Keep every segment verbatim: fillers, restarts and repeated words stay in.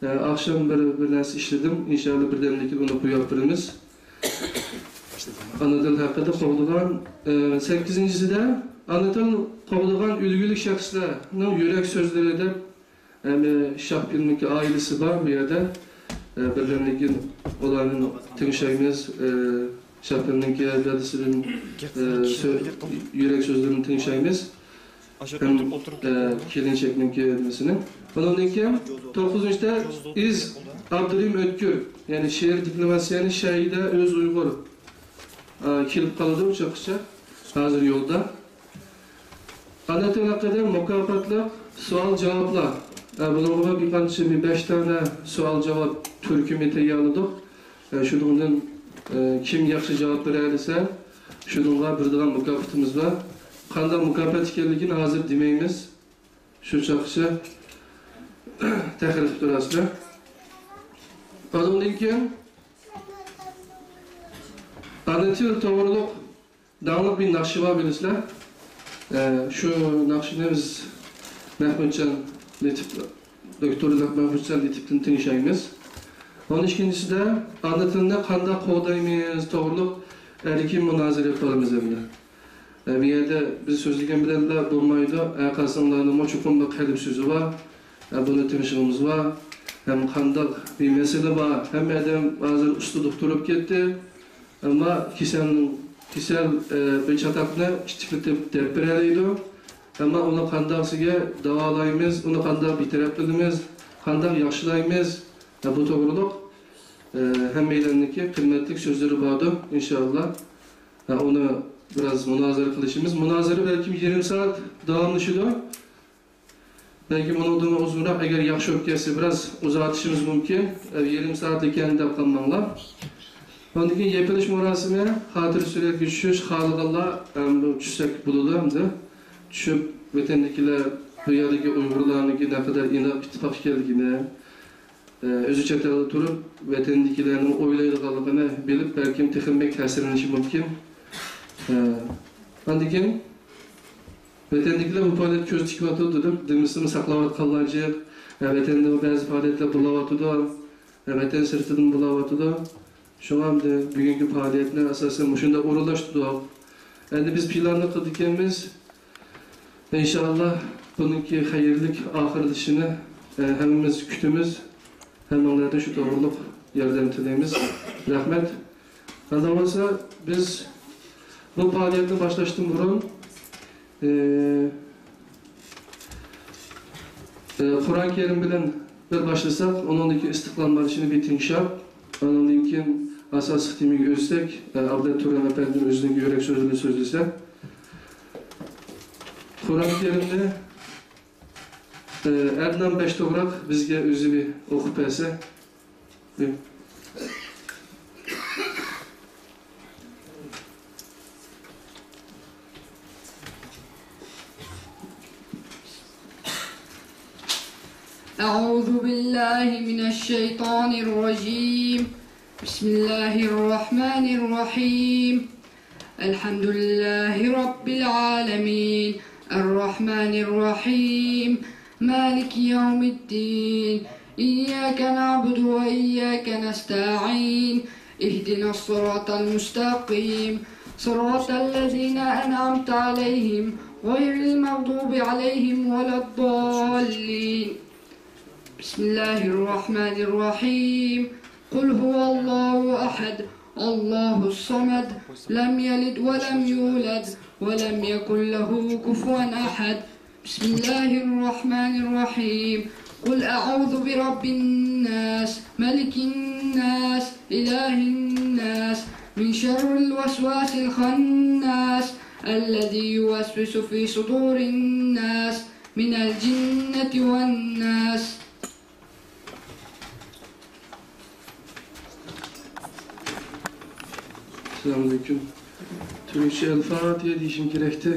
ئاخشام بىر، بىر نەرسە ئىشلىدىم. ئىنشاللا بىردەمدىن كېيىن ئۇنى قويۇپ بېرىمىز. ئانا تىل ھەققىدە قوغدىغان، ئە، سەككىزىنچىسىدە ئانا تىل قوغدىغان ئۈلگىلىك شەخسلەرنىڭ يۈرەك سۆزلىرى دەپ، ئەمدى شاپىلنىڭكى ئائىلىسى بار بۇ يەردە. ئە، بىردەمدىن كېيىن ئۇلارنى تىڭشايمىز. ئە، شاپىلنىڭكى دادىسىدىن، ئە، سۆ-، يۈرەك سۆزلىرىنى تىڭشايمىز. ھەم، ئە، كېلىنچەكنىڭكى نېمىسىنى. ئۇنىڭدىن كېيىن توققۇزىنچىدا ئىز ئابدۇرېھىم ئۆتكۈر، يەنى شېئىر دېكلاماتسىيەنى شەيدا ئۆز ئۇيغۇر، ئە، كېلىپ قالىدۇ ئۇ چاغقىچە. ھازىر يولدا. ئانا تىل ھەققىدە مۇكاپاتلىق سوئال-جاۋابلار. ئە، بۇنىڭغا بىر قانچە، بىر بەش دانە سوئال-جاۋاب تۈركۈمى تەييارلىدۇق. ئە، شۇنىڭدىن، ئە، كىم ياخشى جاۋاب بېرەلىسە، شۇنىڭغا بېرىدىغان مۇكاپاتىمىز بار. قانداق مۇكاپات ئىكەنلىكىنى ھازىر دېمەيمىز. شۇ چاغقىچە تەخىر قىلىپ تۇرارسىلەر. ئۇنىڭدىن كېيىن ئانا تىل توغرۇلۇق داڭلىق بىر ناخشا بار، بىلىسىلەر. ئە، شۇ ناخشىنى بىز مەھمۇتجان لېتىپ، دوكتور مەھمۇتجان لېتىپتىن تىڭشايمىز. ئون ئىككىنچىسىدە ئانا تىلنى قانداق قوغدايمىز توغرۇلۇق ئەركىن مۇنازىرە قىلىمىز ئەمدى. ئە، بۇ يەردە بىز سۆزلىگەن بىلەنلا بولمايدۇ. ئە، قارىساڭلارنىڭمۇ چوقۇم بىر قەلب سۆزى بار. ئە، بۇنى تىڭشىغىنىمىز بار. ھەم قانداق بىر مەسىلە بار. ھەممە ئادەم ھازىر ئۇستا دوختۇر بولۇپ كەتتى. ئەمما كېسەلنىڭ، كېسەل، ئە، بىر چاتاقنى كىچىكلىتىپ دەپ بېرەلەيدۇ. ئەمما ئۇنى قانداقسىگە داۋالايمىز، ئۇنى قانداق بىتەرەپ قىلىمىز، قانداق ياخشىلايمىز، ئە، بۇ توغرۇلۇق، ئە، ھەممەيلەننىڭكى قىممەتلىك سۆزلىرى باردۇر، ئىنشائاللا. ئە، ئۇنى بىراز مۇنازىرە قىلىشىمىز. مۇنازىرە بەلكىم يېرىم سائەت داۋاملىشىدۇ. بەلكىم ئۇنىڭدىنمۇ ئۇزۇنراق، ئەگەر ياخشى بولۇپ كەتسە، بىراز ئۇزارتىشىمىز مۇمكىن. ئە، يېرىم سائەتلىككەن دەپ قالماڭلار. ئاندىن كېيىن يېپىلىش مۇراسىمى، خاتىرە سۈرەتكە چۈشۈش، خالىغانلار، ئەمدى چۈشسەك بولىدۇ ئەمدى. چۈشۈپ، ۋەتەندىكىلەر، بۇ يەردىكى ئۇيغۇرلارنىڭكى نەقەدەر ئىناق، ئىتتىپاق ئىكەنلىكىنى، ئە، ئۆزى چەت ئەلدە تۇرۇپ، ۋەتەندىكىلەرنىڭ ئويلايدىغانلىقىنى بىلىپ، بەلكىم تېخىمۇ بەك تەسىرلىنىشى مۇمكىن. ئە، ئاندىن كېيىن ۋەتەندىكىلەر بۇ پائالىيەتكە كۆز تىكىۋاتىدۇ دېدۇم. دېمىسىمۇ ساقلاۋاتقانلارچە، ئە، ۋەتەندە بەزى پائالىيەتلەر بولۇۋاتىدۇ. ئە، ۋەتەن سىرتىدىن بولۇۋاتىدۇ. شۇڭا ئەمدى بۈگۈنكى پائالىيەتنى ئاساسەن مۇشۇنداق ئورۇنلاشتۇردۇق. ئەمدى بىز پىلاننى قىلىدىكەنمىز. ئىنشائاللا، بۇنىڭكى خەيرلىك ئاخىرلىشىشىنى، ئە، ھەممىمىز كۈتىمىز. ھەممىڭلاردىن شۇ توغرۇلۇق ياردەم تىلەيمىز. رەھمەت. ئاندىن بولسا، بىز بۇ پائالىيەتنى باشلاشتىن بۇرۇن، ئى، ئى، قۇرئان كەرىم بىلەن بىر باشلىساق، ئۇنىڭدىن كېيىن ئىستىقلال مارشىنى بىر تىڭشاپ، ئۇنىڭدىن كېيىن ئاساسلىق تېمىگە ئۆتسەك، ئى، ئابلەت تۇران ئەپەندىم ئۆزىنىڭ يۈرەك سۆزىنى سۆزلىسە. قۇرئان كەرىمنى ئەدنان بەش توغراق بىزگە ئۆزى بىر ئوقۇپ بەرسە. أعوذ بالله من الشيطان الرجيم. بسم الله الرحمن الرحيم. الحمد لله رب العالمين. الرحمن الرحيم. مالك يوم الدين. إياك نعبد وإياك نستعين. اهدنا الصراط المستقيم. صراط الذين أنعمت عليهم غير المغضوب عليهم ولا الضالين. بسم الله الرحمن الرحيم. قل هو الله أحد، الله الصمد، لم يلد ولم يولد، ولم يكن له كفوا أحد. بسم الله الرحمن الرحيم. قل أعوذ برب الناس، ملك الناس، إله الناس، من شر الوسواس الخناس، الذي يوسوس في صدور الناس، من الجنة والناس. ئەسسالامۇئەلەيكۇم. تۈركچە ئەل-فاتىھە دېيىشىم كېرەكتى.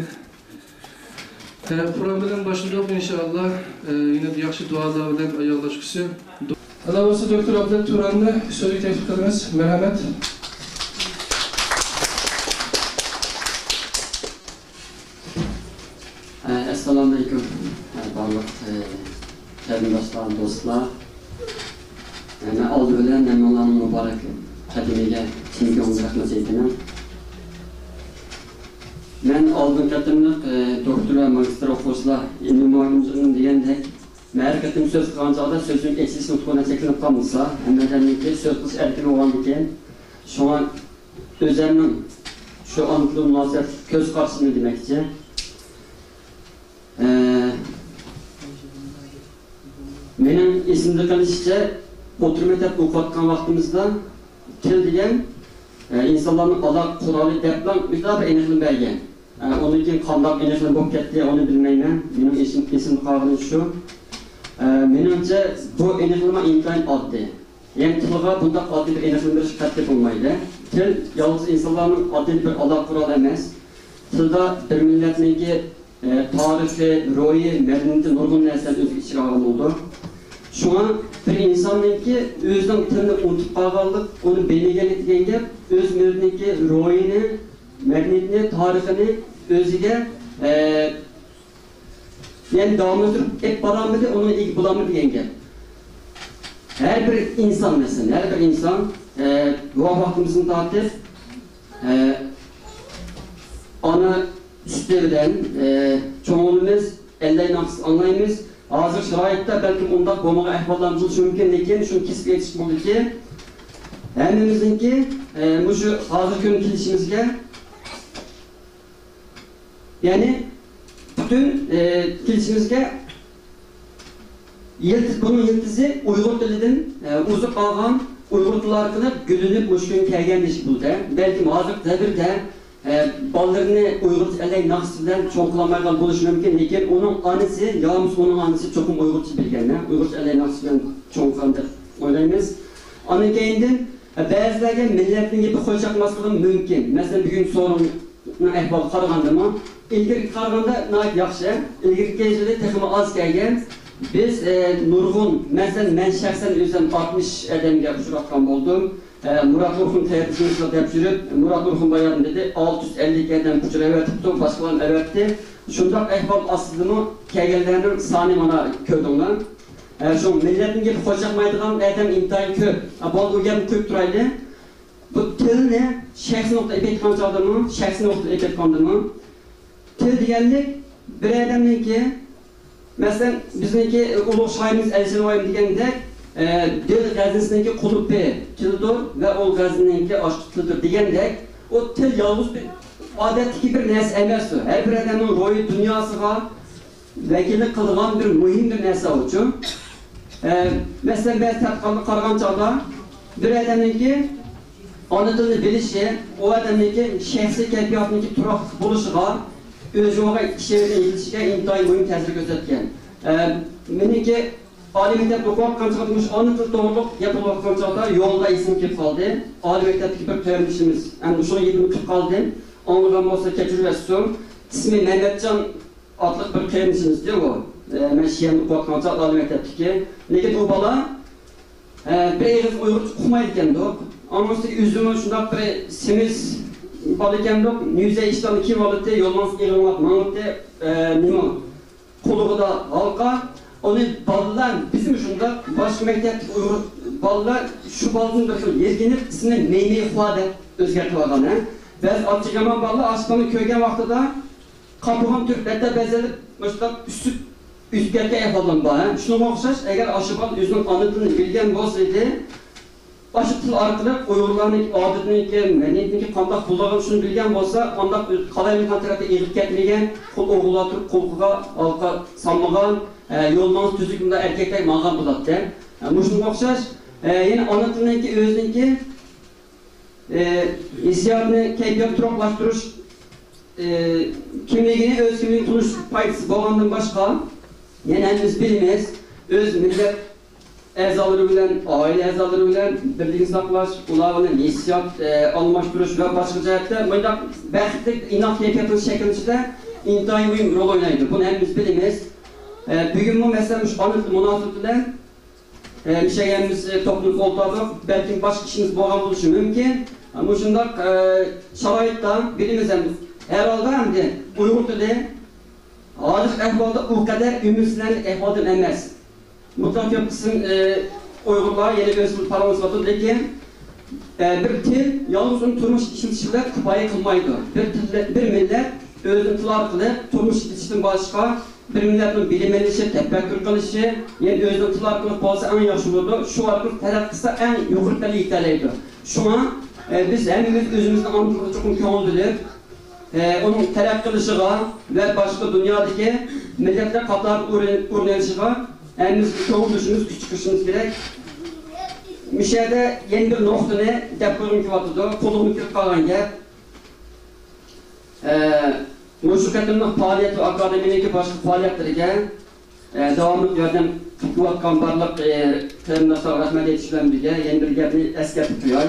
ھە، قۇرئان بىلەن باشلىدۇق، ئىنشائاللا. ئە، يەنە ياخشى دۇئالار بىلەن ئاياغلاشقۇسى. ئانا بولسا دوكتور ئابلەت تۇراننى سۆزگە تەكلىپ قىلىمىز. مەرھەمەت. ئەسسالامۇئەلەيكۇم، بارلىق، ئە، قېرىنداشلار، دوستلار. مەن ئالدى بىلەن ھەممىڭلارنىڭ مۇبارەك قەدىمىگە چىن كۆڭۈلدىن رەھمەت ئېيتىمەن. مەن ئالدىنقى قېتىملىق، ئە، دوكتور ۋە ماگىستىر ئوقۇغۇچىلار، ئىلمىي مۇھاكىمىچىلىرىم دېگەندەك، مەن ھەر قېتىم سۆز قىلغان چاغدا سۆزۈم ئېچىلىش نۇتقۇدىن چەكلىنىپ قالمىسا، ھەممە ئادەمنىڭكى سۆز قىلىش ئەركىنى بولغاندىكىن، شۇڭا ئۆزەمنىڭ شۇ ئانا تىلغا مۇناسىۋەتلىك كۆز قارىشىمنى دېمەكچى. ئە، مېنىڭ ئېسىمدە قېلىشىچە، ئوتتۇرا مەكتەپتە ئوقۇۋاتقان ۋاقتىمىزدا تىل دېگەن، ئە، ئىنسانلارنىڭ ئالاقە قورالى دەپلا مۇشۇنداق بىر ئېنىقلىما بەرگەن. ئە، ئۇنىڭ كېيىن قانداق ئېنىقلىما بولۇپ كەتتى، ئۇنى بىلمەيمەن. مېنىڭ ئېسىم-، ئېسىمدە قالغىنى شۇ. ئە، مېنىڭچە، بۇ ئېنىقلىما ئىنتايىن ئاددىي. يەنى تىلغا بۇنداق ئاددىي بىر ئېنىقلىما بېرىش قەتئىي بولمايدۇ. تىل يالغۇز ئىنسانلارنىڭ ئاددىي بىر ئالاقە قورالى ئەمەس. تىلدا بىر مىللەتنىڭكى، ئە، تارىخى، روھى، مەدەنىيىتى، نۇرغۇن نەرسىلەرنى ئۆزىگە ئىچىگە ئالغىلى بولىدۇ. شۇڭا بىر ئىنساننىڭكى ئۆزىنىڭ تىلىنى ئۇنتۇپ قالغانلىق، ئۇنى بىلمىگەنلىك دېگەن گەپ، ئۆز مىللىتىنىڭكى روھىنى، مەدەنىيىتىنى، تارىخىنى ئۆزىگە، ئە، يەنى داۋاملاشتۇرۇپ ئېلىپ بارالمىدى، ئۇنىڭ ئىگە بولالمىدى دېگەن گەپ. ھەر بىر ئىنسان، مەسىلەن، ھەر بىر ئىنسان، ئە، بوۋاق ۋاقتىمىزدىن تارتىپ، ئە، ئانا سۈتى بىلەن، ئە، چوڭ بولىمىز، ئەللەي ناخشىسى ئاڭلايمىز. ھازىر شارائىتتا بەلكىم ئۇنداق بولمىغان ئەھۋاللارمۇ بولۇشى مۇمكىن، لېكىن شۇنى كېسىپ ئېيتىش بولىدۇكى، ھەممىمىزنىڭكى، ئە، مۇشۇ ھازىرقى كۈنگە كېلىشىمىزگە، يەنى پۈتۈن، ئى، كېلىشىمىزگە يىلتىز، بۇنىڭ يىلتىزى ئۇيغۇر تىلىدىن، ئى، ئۇزۇپ قالغان ئۇيغۇر تىلى ئارقىلىق گۈللىنىپ مۇشۇ كۈنگە كەلگەن دېيىشكە بولىدۇ. بەلكىم ھازىرقى دەۋردە، ئى، بالىلىرىنى ئۇيغۇرچە ئەللەي ناخشىسى بىلەن چوڭ قىلالمايدىغان بولۇشى مۇمكىن، لېكىن ئۇنىڭ ئانىسى يا بولمىسا ئۇنىڭ ئانىسى چوقۇم ئۇيغۇرچە بىلگەن، ئۇيغۇرچە ئەللەي ناخشىسى بىلەن چوڭ قىلغان دەپ ئويلايمىز. ئاندىن كېيىندىن، ئى، بەزىلەرگە مىللەتنىڭ گېپى خوش ياقماسلىقى مۇمكىن. مەسىلەن، بۈگۈن سورۇن ئەھۋالغا قارىغاندىمۇ، ئىلگىرىكىگە قارىغاندا ناھايىتى ياخشى. ئىلگىرىكى يىلى تېخىمۇ ئاز كەلگەن. بىز، ئە، نۇرغۇن، مەسىلەن، مەن شەخسەن ئۆزۈم ئاتمىش ئادەمگە ئۇچراتقان بولدۇم. ئە، مۇرات ئۇرخۇن قەيەردە ئىشلەيسىلەر دەپ يۈرۈپ، مۇرات ئۇرخۇن بايام دېدى، ئالتە يۈز ئەللىك ئادەم ئۇچۇر ئەۋەتىپتۇ، باشقىلارمۇ ئەۋەتتى. شۇنداق ئەھۋال ئاستىدىمۇ كەلگەنلەرنىڭ سانى مانا كۆردۈڭلار. ئە، شۇ مىللەتنىڭ گېپى خوش ياقمايدىغان ئادەم ئىنتايىن كۆپ. ئە، بولدى، ئۇ گەپنى قويۇپ تۇرايلى. بۇ تىلنى شەخسىي نۇقتىدىن ئېلىپ ئېيتقان چاغدىمۇ، شەخسىي نۇقتىدىن ئېلىپ ئېيتقاندىمۇ، تىل دېگەنلىك بىر ئادەمنىڭكى، مەسىلەن، بىزنىڭكى ئۇلۇغ شائىرىمىز ئەلىشىر نەۋائىي دېگەندەك، ئە، دىل غەزنىسىنىڭكى قۇلۇپى تىلدۇر ۋە ئۇ غەزنىنىڭكى ئاچقۇچى تىلدۇر دېگەندەك، ئۇ تىل يالغۇز بىر ئادەتتىكى بىر نەرسە ئەمەس ئۇ. ھەر بىر ئادەمنىڭ روھىي دۇنياسىغا ۋەكىللىك قىلىدىغان بىر مۇھىم بىر نەرسە ئۇچۇ. ئە، مەسىلەن، بەزى تەتقىقاتلارغا قارىغان چاغدا، بىر ئادەمنىڭكى ئانا تىلىنى بىلىشى ئۇ ئادەمنىڭكى شەخسىي كەيپىياتىنىڭكى تۇراقلىق بولۇشىغا، ئۆزىگە بولغان ئىشەنچنى يېتىلىشىگە ئىنتايىن مۇھىم تەسىر كۆرسەتكەن. ئە، مېنىڭكى ئالىي مەكتەپتە ئوقۇۋاتقان چاغدا مۇشۇ ئانا تىل توغرۇلۇق گەپ بولۇۋاتقان چاغدا يولدا ئېسىمگە كېلىپ قالدى. ئالىي مەكتەپتىكى بىر قېرىندىشىمىز، ئەمدى شۇنىڭ گېپىنى قىلىپ قالدىم. ئاڭلىغان بولسا كەچۈرۈۋەتسۇن. ئىسمى مەمەتجان ئاتلىق بىر قېرىندىشىمىزدى ئۇ. ئە، مەن شىئەندا ئوقۇۋاتقان چاغدا ئالىي مەكتەپتىكى. لېكىن ئۇ بالا، ئە، بىر ئېغىز ئۇيغۇرچە ئۇقمايدىكەندۇق. ئاڭغىسى ئۆزىمۇ شۇنداق بىر سېمىز بالا ئىكەندۇق. نۈزە ئىشتاننى كىيىۋالاتتى، يولماس ئېغىرلاپ ماڭاتتى. ئە، نېمە، قۇلىقىدا ھالقا. ئۇنى بالىلار، بىزمۇ شۇنداق، باشقا مەكتەپتىكى ئۇيغۇر بالىلار شۇ بالىدىن بىر خىل يىرگىنىپ، ئىسمىنى مەيمەيخۇا دەپ ئۆزگەرتىۋالغان، ھە. بەزى ئاچچىقى يامان بالىلار ئاشۇ بالىنى كۆرگەن ۋاقتىدا قاپىغىنى تۈرۈپ، ھەتتا بەزىلەر مۇشۇنداق ئۈسۈپ، ئۈسۈپ كەتكەن ئەھۋاللار بار، ھە. شۇنىڭغا ئوخشاش، ئەگەر ئاشۇ بالا ئۆزىنىڭ ئانا تىلىنى بىلگەن بولسا ئىدى، ئاشۇ تىل ئارقىلىق ئۇيغۇرلارنىڭ ئادىتىنىڭكى، مەدەنىيىتىنىڭكى قانداق بولىدىغانلىقىنى شۇنى بىلگەن بولسا، ئانداق قالايمىقان تەرەپكە ئېغىپ كەتمىگەن، قۇل ئوغۇللار تۇرۇپ قۇلىقىغا ھالقا سالمىغان، ئە، يول ماڭسا تۈزۈك، مۇنداق ئەركەكتەك ماڭغان بولاتتى. ئە، مۇشۇنىڭغا ئوخشاش، ئە، يەنە ئانا تىلىنىڭكى ئۆزىنىڭكى ئى، ھېسسىياتنى، كەيپىياتنى تۇراقلاشتۇرۇش، ئى، كىملىكىنى، ئۆز كىملىكىنى تونۇش پايدىسى بولغاندىن باشقا، يەنە ھەممىمىز بىلىمىز، ئۆز مىللەت ئەزالىرى بىلەن، ئائىلە ئەزالىرى بىلەن بىرلىكنى ساقلاش، ئۇلار بىلەن ھېسسىيات، ئى، ئالماشتۇرۇش ۋە باشقا جەھەتتە مۇنداق بەختلىك ئىناق كەيپىياتنىڭ شەكىللىنىشىدە ئىنتايىن مۇھىم رول ئوينايدۇ. بۇنى ھەممىمىز بىلىمىز. ئى، بۈگۈنمۇ، مەسىلەن، مۇشۇ ئانا تىل مۇناسىۋىتى بىلەن ئە، مۇشۇ يەرگە بىز، ئە، توپلىنىپ ئولتۇردۇق. بەلكىم باشقا ئىشىمىز بولغان بولۇشى مۇمكىن. ئە، مۇشۇنداق، ئە، شارائىتتا بىلىمىز ھەم ھەر ھالدا ئەمدى ئۇيغۇر تىلى ھازىرقى ئەھۋالدا ئۇ قەدەر ئۈمىدسىزلەنگۈدەك ئەھۋالدا ئەمەس. مۇتلەق كۆپ قىسىم، ئە، ئۇيغۇرلار يەنە ئۆز تىلىدا پاراڭلىشىۋاتىدۇ، لېكىن، ئە، بىر تىل يالغۇز ئۇنى تۇرمۇشتا ئىشلىتىش بىلەن كۇپايە قىلمايدۇ. بىر تىل، بىر مىللەت ئۆزىنىڭ تىلى ئارقىلىق تۇرمۇش ئىشلىتىشتىن باشقا، بىر مىللەتنىڭ بىلىم ئېلىشى، تەپەككۇر قىلىشى، يەنى ئۆزىنىڭ تىلى ئارقىلىق بولسا ئەڭ ياخشى بولىدۇ. شۇ ئارقىلىق تەرەققىي قىلسا ئەڭ يۇقىرى پەللىگە يېتەلەيدۇ. شۇڭا، ئە، بىز ھەممىمىز ئۆزىمىزنىڭ ئانا تىلىغا چوقۇم كۆڭۈل بۆلۈپ، ئە، ئۇنىڭ تەرەققىي قىلىشىغا ۋە باشقا دۇنيادىكى مىللەتلەر قاتارىدا ئورۇن، ئورۇن ئېلىشىغا ھەممىمىز كۆڭۈل بۆلۈشىمىز، كۈچ چىقىرىشىمىز كېرەك. مۇشۇ يەردە يەنە بىر نۇقتىنى دەپ قويغۇم كېلىۋاتىدۇ، قۇلىقىمغا كىرىپ قالغان گەپ. ئە، مۇشۇ قېتىملىق پائالىيەت ۋە ئاكادېمىيەنىڭكى باشقا پائالىيەتلىرىگە، ئە، داۋاملىق ياردەم قىلىۋاتقان بارلىق، ئە، قېرىنداشلارغا رەھمەت ئېيتىش بىلەن بىرگە، يەنە بىر گەپنى ئەسكەرتىپ قوياي.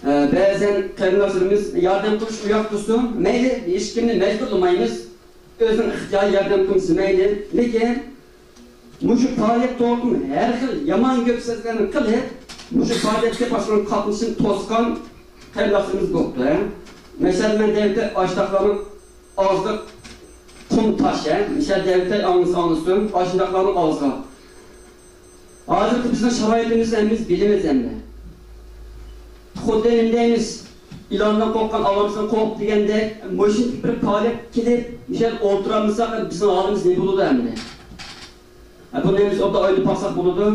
ئە، بەزەن قېرىنداشلىرىمىز ياردەم قىلىش ئۇياق تۇرسۇن، مەيلى، ھېچكىمنى مەجبۇرلىمايمىز، ئۆزىنىڭ ئىختىيارىي ياردەم قىلسا مەيلى، لېكىن مۇشۇ پائالىيەت توغرىدىمۇ ھەر خىل يامان گەپ سۆزلەرنى قىلىپ، مۇشۇ پائالىيەتكە باشقىلارنىڭ قاتنىشىشىنى توسقان قېرىنداشلىرىمىز بوپتۇ، ھە. مەسىلەن، مەن دەۋېتەي، ئاشۇنداقلارنىڭ ئاغزىدا قۇم تاش، ھە. مەسىلەن، دەۋېتەي، ئاڭلىسا ئاڭلىسۇن، ئاشۇنداقلارنىڭ ئاغزىغا. ھازىرقى بىزنىڭ شارائىتىمىزنى ھەممىمىز بىلىمىز ئەمدى. خۇددى نېمە دەيمىز، ئىلاندىن قورققان ئاۋارىسىدىن قورق دېگەندەك، مۇشۇنداق بىر پائالىيەت كېلىپ، مۇشۇ يەردە ئولتۇرالمىساق، بىزنىڭ ھالىمىز نېمە بولىدۇ ئەمدى؟ ھە، بۇنى ھەممىمىز ئوبدان ئويلاپ باقساق بولىدۇ.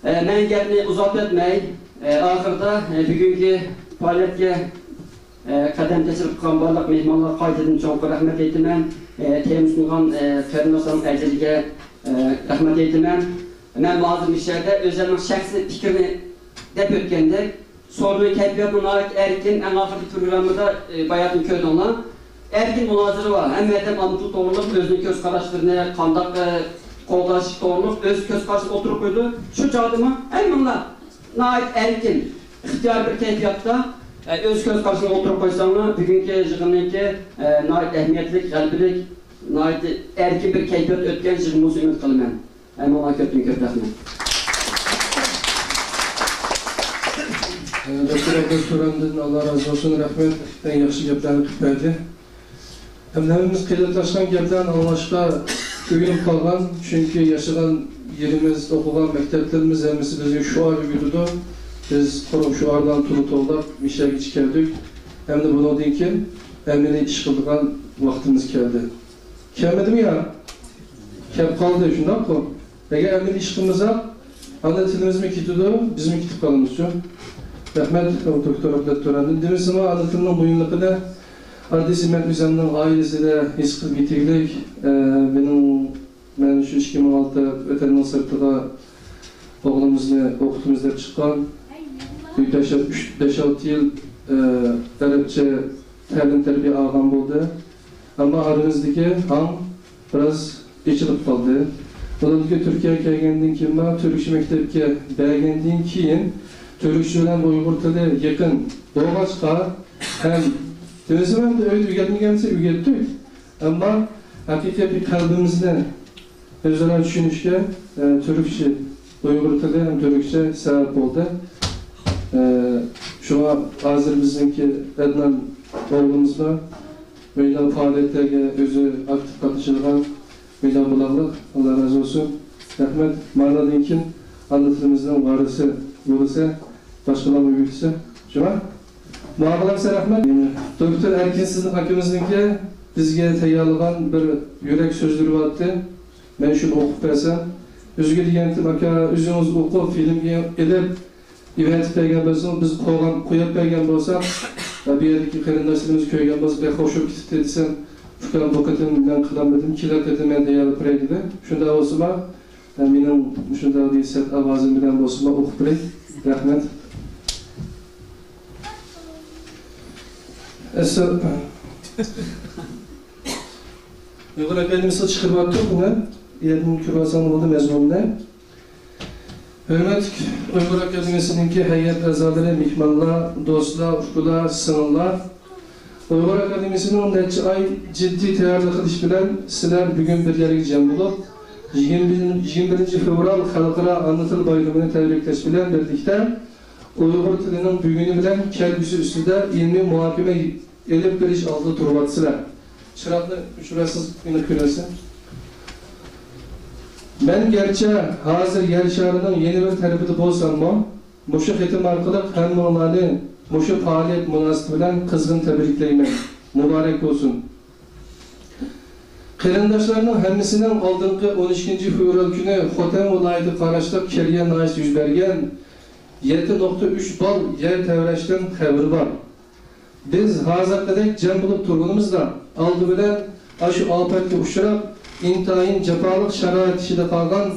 ئە، مەن گەپنى ئۇزارتىۋەتمەي، ئە، ئاخىرىدا، ئە، بۈگۈنكى پائالىيەتكە، ئە، قەدەم تەشرىپ قىلغان بارلىق مېھمانلارغا قايتىدىن چوڭقۇر رەھمەت ئېيتىمەن. ئە، تېما سۇنغان، ئە، قېرىنداشلارنىڭ ئەجرىگە، ئە، رەھمەت ئېيتىمەن. مەن ھازىر مۇشۇ يەردە ئۆزۈمنىڭ شەخسىي پىكرىنى دەپ ئۆتكەندەك، سورۇننىڭ كەيپىياتى ناھايىتى ئەركىن. ئەڭ ئاخىرقى پروگراممىدا، ئە، باياتىن كۆردۈڭلار. ئەركىن مۇنازىرە بار. ھەممە ئادەم ئانا تىل توغرۇلۇق ئۆزىنىڭ كۆز قاراشلىرىنى قانداق، ئە، قوغداش توغرۇلۇق ئۆز كۆز قارىشىنى ئوتتۇرىغا قويىدۇ. شۇ چاغدىمۇ ھەممىڭلار ناھايىتى ئەركىن، ئىختىيارىي بىر كەيپىياتتا، ئە، ئۆز كۆز قارىشىڭلارنى ئوتتۇرىغا قويساڭلار، بۈگۈنكى يىغىننىڭكى، ئە، ناھايىتى ئەھمىيەتلىك، غەلىبىلىك، ناھايىتى ئەركىن بىر كەيپىياتتا ئۆتكەن يىغىن بولسا ئۈمىد قىلىمەن. ھەممىڭلارغا كۆپتىن كۆپ رەھمەت. ئە، دوكتور ئابلەت تۇراندىن ئاللا رازى بولسۇن، رەھمەت. ئەڭ ياخشى گەپلەرنى قىلىپ بەردى. ھەم ھەممىمىز قېلىپلاشقان گەپلەرنى ئاڭلاشقا ئۆگىنىپ قالغان، چۈنكى ياشىغان يېرىمىز، ئوقۇغان مەكتەپلىرىمىز ھەممىسى بىزگە شوئار ئۆگىتىدۇ. بىز قۇرۇق شوئارلارنى تولا توۋلاپ مۇشۇ يەرگىچە كەلدۇق. ئەمدى بۇنىڭدىن كېيىن ئەمەلىي ئىش قىلىدىغان ۋاقتىمىز كەلدى. كەلمىدىمۇ يا؟ كەپ قالدى، شۇنداققۇ؟ ئەگەر ئەمەلىي ئىش قىلمىساق، ئانا تىلىمىزمۇ كېتىدۇ، بىزمۇ كېتىپ قالىمىزچۇ؟ رەھمەت، دوكتور ئابلەت تۇراندىن. دېمىسىمۇ، ئانا تىلنىڭ مۇھىملىقىنى ئاددىيسى مەن ئۆزۈمنىڭ ئائىلىسىدە ھېس قىلىپ يېتىگلىك. ئە، مېنىڭ، مەن شۇ ئىككى مىڭ ئالتە ۋەتەننىڭ سىرتىغا ئوغلىمىزنى ئوقۇتىمىز دەپ چىققان. بەش، ئۈچ، بەش-ئالتە يىل، ئە، ئەرەبچە تەلىم-تەربىيە ئالغان بولدى. ئەمما ئارىمىزدىكى ھاڭ بىراز ئېچىلىپ قالدى. ئۇنىڭدىن كېيىن تۈركىيەگە كەلگەندىن كېيىن، تۈركچە مەكتەپكە بەرگەندىن كېيىن، تۈركچە بىلەن ئۇيغۇر تىلى يېقىن بولغاچقا، ھەم دېمىسىمۇ ئەمدى ئۆيدە ئۆگەتمىگەنسە ئۆگەتتۇق. ئەمما ھەقىقىي قەلبىمىزنى ئۆزئارا چۈشىنىشكە، ئە، تۈركچە، ئۇيغۇر تىلى ھەم تۈركچە سەۋەب بولدى. ئە، شۇڭا ھازىر بىزنىڭكى ئەدنان ئوغلىمىزمۇ مۇنداق پائالىيەتلەرگە ئۆزى ئاكتىپ قاتنىشىدىغان مۇنداق بولاقلىق. ئاللا رازى بولسۇن. رەھمەت. مانادىن كېيىن ئانا تىلىمىزنىڭ ۋارىسى بولسا، باشقىلارغا ئۆگىتسە، شۇنداق. ماڭا قالسا رەھمەت. دوكتور ئەركىن سىدىق ئاكىمىزنىڭكى بىزگە تەييارلىغان بىر يۈرەك سۆزلىرى بارتى. مەن شۇنى ئوقۇپ بەرسەم، ئۆزىگە دېگەنتىم، ئاكا، ئۆزىڭىز ئوقۇپ، فىلىمگە ئېلىپ، ئېۋەتىپ بەرگەن بولسىڭىز، بىز قوغلاپ قويۇپ بەرگەن بولساق، بۇ يەردىكى قېرىنداشلىرىمىز كۆرگەن بولسا، بەك خۇش بولۇپ كېتىپتۇ دېسەم، ئۇكام، بۇ قېتىم مەن قىلالمىدىم، كېلەر قېتىم مەن تەييارلاپ بېرەي دېدى. شۇنداق بولسىما، مېنىڭ مۇشۇنداق بىر سەت ئاۋازىم بىلەن بولسىمۇ ئوقۇپ بېرەي. رەھمەت. ئەسسا-، ئۇيغۇر ئاكادېمىيىسىغا چىقىرىۋاتتۇق بۇنى. يەردىن كۆرۈۋالساڭ بولدى مەزمۇننى. ھۆرمەتلىك ئۇيغۇر ئاكادېمىيىسىنىڭكى ھەيئەت ئەزالىرى، مېھمانلار، دوستلار، ئۇكىلار، سىڭىللار! ئۇيغۇر ئاكادېمىيىسىنىڭ نەچچە ئاي جىددىي تەييارلىق قىلىش بىلەن سىلەر بۈگۈن بىر يەرگە جەم بولۇپ، يىگىرمە، يىگىرمە بىرىنچى فېۋرال خەلقئارا ئانا تىل بايرىمىنى تەبرىكلەش بىلەن بىرلىكتە، ئۇيغۇر تىلىنىڭ بۈگۈنى بىلەن كەلگۈسى ئۈستىدە ئىلمىي مۇھاكىمە ئېلىپ بېرىش ئالدىدا تۇرۇۋاتىسىلەر. چىراغنى ئۆچۈرەسىز، مېنى كۆرەسىز. مەن گەرچە ھازىر يەر شارىنىڭ يەنە بىر تەرىپىدە بولساممۇ، مۇشۇ خېتىم ئارقىلىق ھەممىڭلارنى مۇشۇ پائالىيەت مۇناسىۋىتى بىلەن قىزغىن تەبرىكلەيمەن. مۇبارەك بولسۇن! قېرىنداشلارنىڭ ھەممىسىنىڭ ئالدىنقى ئون ئىككىنچى فېۋرال كۈنى خوتەن ۋىلايىتىگە قاراشلىق كېرىيە ناھىيەسىدە يۈز بەرگەن يەتتە نۇقتا ئۈچ بال يەر تەۋرەشتىن خەۋىرى بار. بىز ھازىرقىدەك جەم بولۇپ تۇرغىنىمىزدا، ئالدى بىلەن ئاشۇ ئاپەتكە ئۇچراپ، ئىنتايىن جاپالىق شارائىت ئىچىدە قالغان،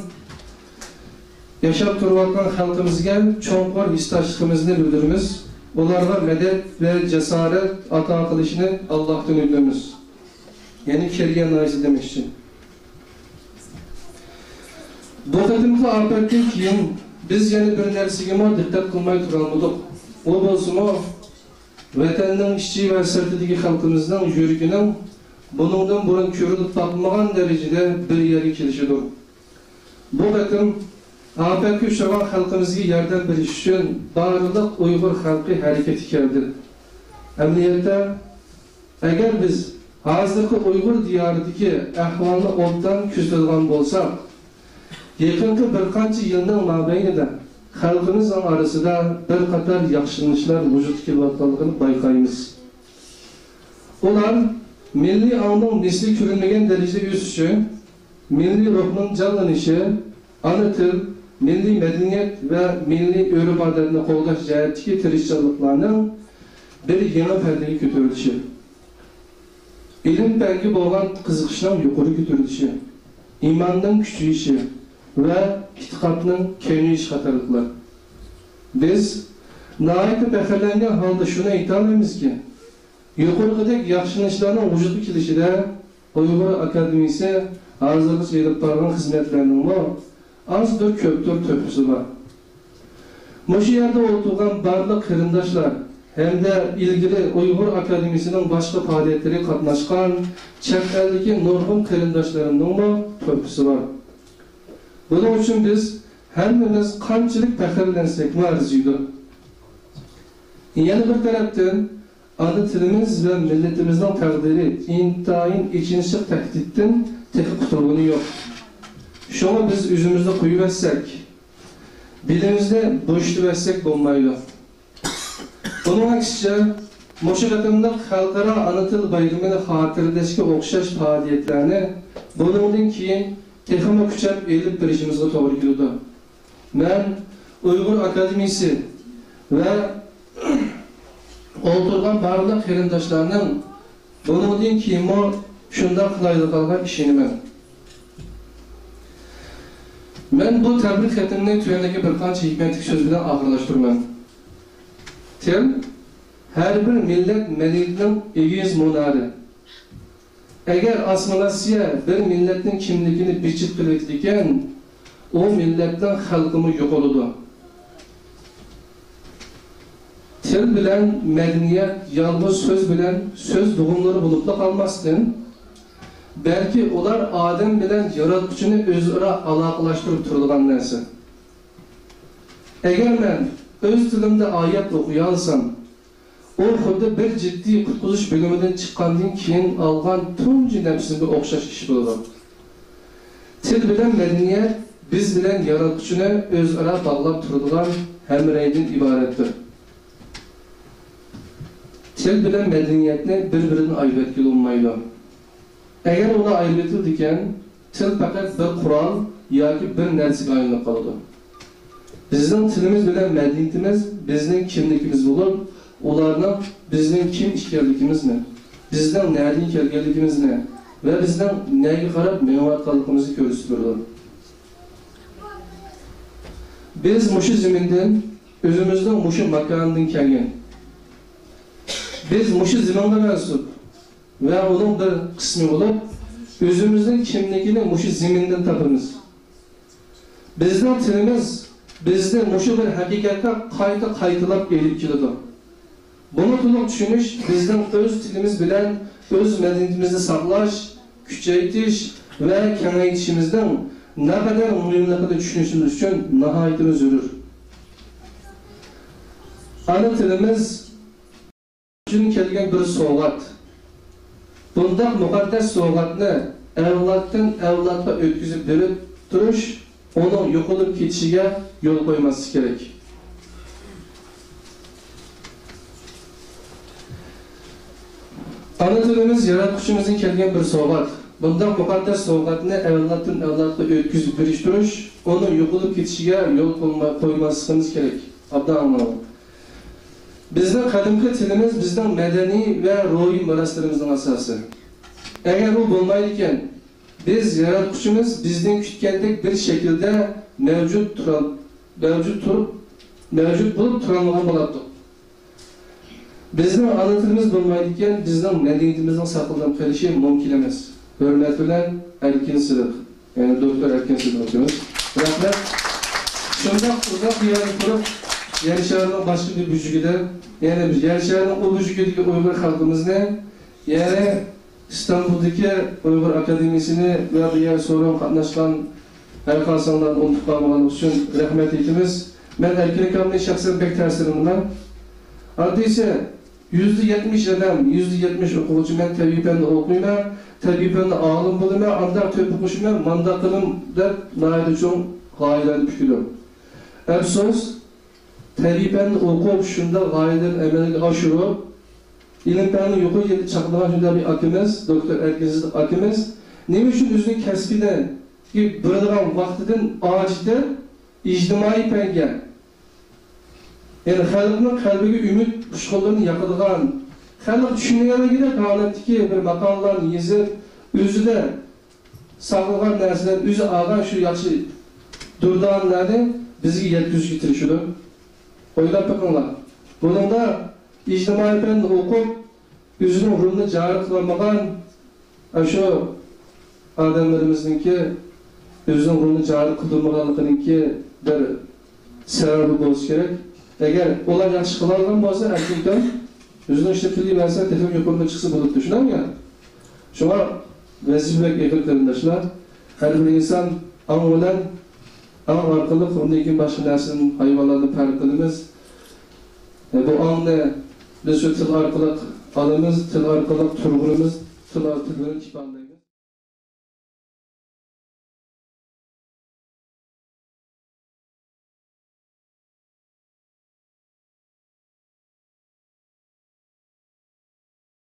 ياشاپ تۇرۇۋاتقان خەلقىمىزگە چوڭقۇر ھېسداشلىقىمىزنى بىلدۈرىمىز. ئۇلارغا مەدەت ۋە جاسارەت ئاتا قىلىشىنى ئاللاھتىن ئۆتۈنىمىز. يەنى كېرىيە ناھىيەسى دېمەكچى. بۇ قېتىمقى ئاپەتتىن كېيىن بىز يەنە بىر نەرسىگىمۇ دىققەت قىلماي تۇرالمىدۇق. ئۇ بولسىمۇ، ۋەتەننىڭ ئىچى ۋە سىرتىدىكى خەلقىمىزنىڭ يۈرىكىنىڭ بۇنىڭدىن بۇرۇن كۆرۈلۈپ باقمىغان دەرىجىدە بىر يەرگە كېلىشىدۇر. بۇ قېتىم ئاپەتكە ئۇچرىغان خەلقىمىزگە ياردەم بېرىش ئۈچۈن بارلىق ئۇيغۇر خەلقى ھەرىكەتكە كەلدى. ئەمەلىيەتتە، ئەگەر بىز ھازىرقى ئۇيغۇر دىيارىدىكى ئەھۋالنى ئوبدان كۆزىتىدىغان بولساق، يېقىنقى بىر قانچە يىلنىڭ مابەينىدە خەلقىمىزنىڭ ئارىسىدا بىر قاتار ياخشىلىنىشلار ۋۇجۇدقا كېلىۋاتقانلىقىنى بايقايمىز. ئۇلار مىللىي ئاڭنىڭ مىسلى كۆرۈلمىگەن دەرىجىدە ئۆسۈشى، مىللىي روھنىڭ جانلىنىشى، ئانا تىل، مىللىي مەدەنىيەت ۋە مىللىي ئۆرپ-ئادەتنى قوغداش جەھەتتىكى تىرىشچانلىقلارنىڭ بىر يېڭى پەللىگە كۆتۈرۈلۈشى، ئىلىم-پەنگە بولغان قىزىقىشنىڭ يۇقىرى كۆتۈرۈلۈشى، ئىماننىڭ كۈچىيىشى ۋە ئېتىقادنىڭ كېڭىيىشى قاتارلىقلار. بىز ناھايىتى پەخىرلەنگەن ھالدا شۇنى ئېيتالايمىزكى، يۇقىرىقىدەك ياخشىلىنىشلارنىڭ ۋۇجۇدقا كېلىشىدە ئۇيغۇر ئاكادېمىيىسى ھازىرغىچە ئېلىپ بارغان خىزمەتلەرنىڭمۇ ئازدۇر كۆپتۇر تۆھپىسى بار. مۇشۇ يەردە ئولتۇرغان بارلىق قېرىنداشلار ھەمدە ئىلگىرى ئۇيغۇر ئاكادېمىيىسىنىڭ باشقا پائالىيەتلىرىگە قاتناشقان چەت ئەلدىكى نۇرغۇن قېرىنداشلىرىمنىڭمۇ تۆھپىسى بار. بۇنىڭ ئۈچۈن بىز ھەممىمىز قانچىلىك پەخىرلەنسەكمۇ ئەرزىيدۇ. يەنە بىر تەرەپتىن، ئانا تىلىمىز ۋە مىللىتىمىزنىڭ تەقدىرى ئىنتايىن ئېچىنىشلىق تەھدىتتىن تېخى قۇتۇلغىنى يوق. شۇڭا بىز ئۆزىمىزنى قويۇۋەتسەك، بېلىمىزنى بوشىتىۋەتسەك بولمايدۇ. بۇنىڭ ئەكسىچە، مۇشۇ قېتىملىق خەلقئارا ئانا تىل بايرىمىنى خاتىرىلەشكە ئوخشاش پائالىيەتلەرنى بۇنىڭدىن كېيىن تېخىمۇ كۈچەپ ئېلىپ بېرىشىمىزغا توغرا كېلىدۇ. مەن ئۇيغۇر ئاكادېمىيىسى ۋە ئولتۇرغان بارلىق قېرىنداشلارنىڭ بۇنىڭدىن كېيىنمۇ شۇنداق قىلايدىغانلىقىغا ئىشىنىمەن. مەن بۇ تەبرىك خېتىمنى تۆۋەندىكى بىر قانچە ھېكمەتلىك سۆز بىلەن ئاخىرلاشتۇرىمەن. تىل ھەر بىر مىللەت مەدەنىيىتىنىڭ ئېگىز مۇنارى. ئەگەر ئاسسىمىلياتسىيە بىر مىللەتنىڭ كىملىكىنى بىچىت قىلىۋېتىدىكەن، ئۇ مىللەتنىڭ خەلقىمۇ يوقىلىدۇ. تىل بىلەن مەدەنىيەت يالغۇز سۆز بىلەن سۆز بوغۇملىرى بولۇپلا قالماستىن، بەلكى ئۇلار ئادەم بىلەن ياراتقۇچىنى ئۆزئارا ئالاقىلاشتۇرۇپ تۇرىدىغان نەرسە. ئەگەر مەن ئۆز تىلىمدا ئايەت ئوقۇيالىسام، ئۇ خۇددى بىر جىددىي قۇتقۇزۇش بۆلۈمىدىن چىققاندىن كېيىن ئالغان تۇنجى نەپسىمگە ئوخشاش ئىش بولىدۇ. تىل بىلەن مەدەنىيەت بىز بىلەن ياراتقۇچىنى ئۆزئارا باغلاپ تۇرىدىغان ھەمرەيدىن ئىبارەتتۇر. تىل بىلەن مەدەنىيەتنى بىر-بىرىدىن ئايرىۋەتكىلى بولمايدۇ. ئەگەر ئۇلار ئايرىۋېتىلىدىكەن، تىل پەقەت بىر قورال ياكى بىر نەرسىگە ئايلىنىپ قالىدۇ. بىزنىڭ تىلىمىز بىلەن مەدەنىيىتىمىز بىزنىڭ كىملىكىمىز بولۇپ، ئۇلارنىڭ بىزنىڭ كىم ئىكەنلىكىمىزنى، بىزنىڭ نەدىن كەلگەنلىكىمىزنى ۋە بىزنىڭ نەگە قاراپ مېڭىۋاتقانلىقىمىزنى كۆرسىتىپ بېرىدۇ. بىز مۇشۇ زېمىندىن، ئۆزىمىزنىڭ مۇشۇ ماكانىدىن كەلگەن. بىز مۇشۇ زېمىنغا مەنسۇپ ۋە ئۇنىڭ بىر قىسمى بولۇپ، ئۆزىمىزنىڭ كىملىكىنى مۇشۇ زېمىندىن تاپىمىز. بىزنىڭ تىلىمىز بىزنى مۇشۇ بىر ھەقىقەتكە قايتا-قايتىلاپ ئېلىپ كېلىدۇ. بۇنى تولۇق چۈشىنىش بىزنىڭ ئۆز تىلىمىز بىلەن ئۆز مەدەنىيىتىمىزنى ساقلاش، كۈچەيتىش ۋە كېڭەيتىشىمىزنىڭ نەقەدەر مۇھىملىقىنى چۈشىنىشىمىز ئۈچۈن ناھايىتىمۇ زۆرۈر. ئانا تىلىمىز ئۈچۈن كەلگەن بىر سوۋغات. بۇنداق مۇقەددەس سوۋغاتنى ئەۋلادتىن ئەۋلادقا ئۆتكۈزۈپ بېرىپ، تۇرۇش، ئۇنىڭ يوقىلىپ كېتىشىگە يول قويماسلىق كېرەك. ئانا تىلىمىز ياراتقۇچىمىزدىن كەلگەن بىر سوۋغات. بۇنداق مۇقەددەس سوۋغاتنى ئەۋلادتىن ئەۋلادقا ئۆتكۈزۈپ بېرىش تۇرۇش، ئۇنىڭ يوقىلىپ كېتىشىگە يول قويما-، قويماسلىقىمىز كېرەك. ئابدان ئاڭلاڭ. بىزنىڭ قەدىمكى تىلىمىز بىزنىڭ مەدەنىي ۋە روھىي مىراسلىرىمىزنىڭ ئاساسى. ئەگەر ئۇ بولمايدىكەن، بىز ياراتقۇچىمىز بىزدىن كۈتكەندەك بىر شەكىلدە مەۋجۇت تۇرال-، مەۋجۇت تۇرۇپ، مەۋجۇت بولۇپ تۇرالمىغان بولاتتۇق. بىزنىڭ ئانا تىلىمىز بولمايدىكەن، بىزنىڭ مەدەنىيىتىمىزنىڭ ساقلىنىپ قېلىشى مۇمكىن ئەمەس. ھۆرمەت بىلەن، ئەركىن سىدىق. يەنى دوكتور ئەركىن سىدىق ئاكىمىز. رەھمەت. شۇنداق ئۇزاق يىللار تۇرۇپ، يەر شارىنىڭ باشقا بىر بۇرجىكىدا، يەنى بىز يەر شارىنىڭ ئۇ بۇرجىكىدىكى ئۇيغۇر خەلقىمىزنى، يەنى ئىستانبۇلدىكى ئۇيغۇر ئاكادېمىيىسىنى ۋە بۇ يەر سورۇنغا قاتناشقان ھەر قايسىڭلارنى ئۇنتۇپ قالمىغانلىقى ئۈچۈن رەھمەت ئېيتىمىز. مەن ئەركىن ئاكامدىن شەخسەن بەك تەسىرلىنىمەن. ئاددىيسى، يۈزدە يەتمىش ئادەم، يۈزدە يەتمىش ئوقۇغۇچى مەن تەبىئىي پەندە ئوقۇيمەن، تەبىئىي پەندە ئالىم بولىمەن، ئانداق تۆھپە قوشىمەن، مانداق قىلىم دەپ ناھايىتى چوڭ غايىلەرنى پۈكىدۇ. ئەپسۇس، تەبىئىي پەندە ئوقۇپ، شۇنداق غايىلەرنى ئەمەلگە ئاشۇرۇپ، ئىلىم پەننى يۇقىرى يەردە چاقنىغان شۇنداق بىر ئاكىمىز، دوكتور ئەركىن سىدىق ئاكىمىز، نېمە ئۈچۈن ئۆزىنىڭ كەسپىدىكى بېرىدىغان ۋاقتىدىن ئاجىتىپ، ئىجتىمائىي پەنگە، يەنى خەلقنىڭ قەلبىگە ئۈمىد ئۇچقۇنلىرىنى ياقىدىغان، خەلق چۈشىنەلىگۈدەك ھالەتتىكى بىر ماقالىلەرنى يېزىپ، ئۆزىدە ساقلىغان نەرسىلەرنى، ئۆزى ئالغان شۇ ياخشى دۇردانىلەرنى بىزگە يەتكۈزۈشكە تىرىشىدۇ. ئويلاپ بېقىڭلار. بۇنىڭدا ئىجتىمائىي پەننى ئوقۇپ، ئۆزىنىڭ رولىنى جارى قىلالمىغان ئاشۇ ئادەملىرىمىزنىڭكى ئۆزىنىڭ رولىنى جارى قىلدۇرمىغانلىقىنىڭكى بىر سەۋەبى بولسا كېرەك. ئەگەر ئۇلار ياخشى قىلالىغان بولسا، ئەركىن ئۆزىنىڭ ئىشىنى قىلىۋەرسە، تېخىمۇ يۇقىرىغا چىقسا بولىدۇ، شۇنداقمۇ؟ شۇڭا ۋەزىپە بەك ئېغىر، قېرىنداشلار. ھەر بىر ئىنسان ئاڭ بىلەن، ئاڭ ئارقىلىق، ئۇندىن كېيىن باشقا نەرسىدىن، ھايۋانلاردىن پەرق قىلىمىز. ئە، بۇ ئاڭنى بىز شۇ تىل ئارقىلىق ئالىمىز، تىل ئارقىلىق تۇرغۇنىمىز، تىل ئار-، تىل بىلەن ئىپادىلەيمىز.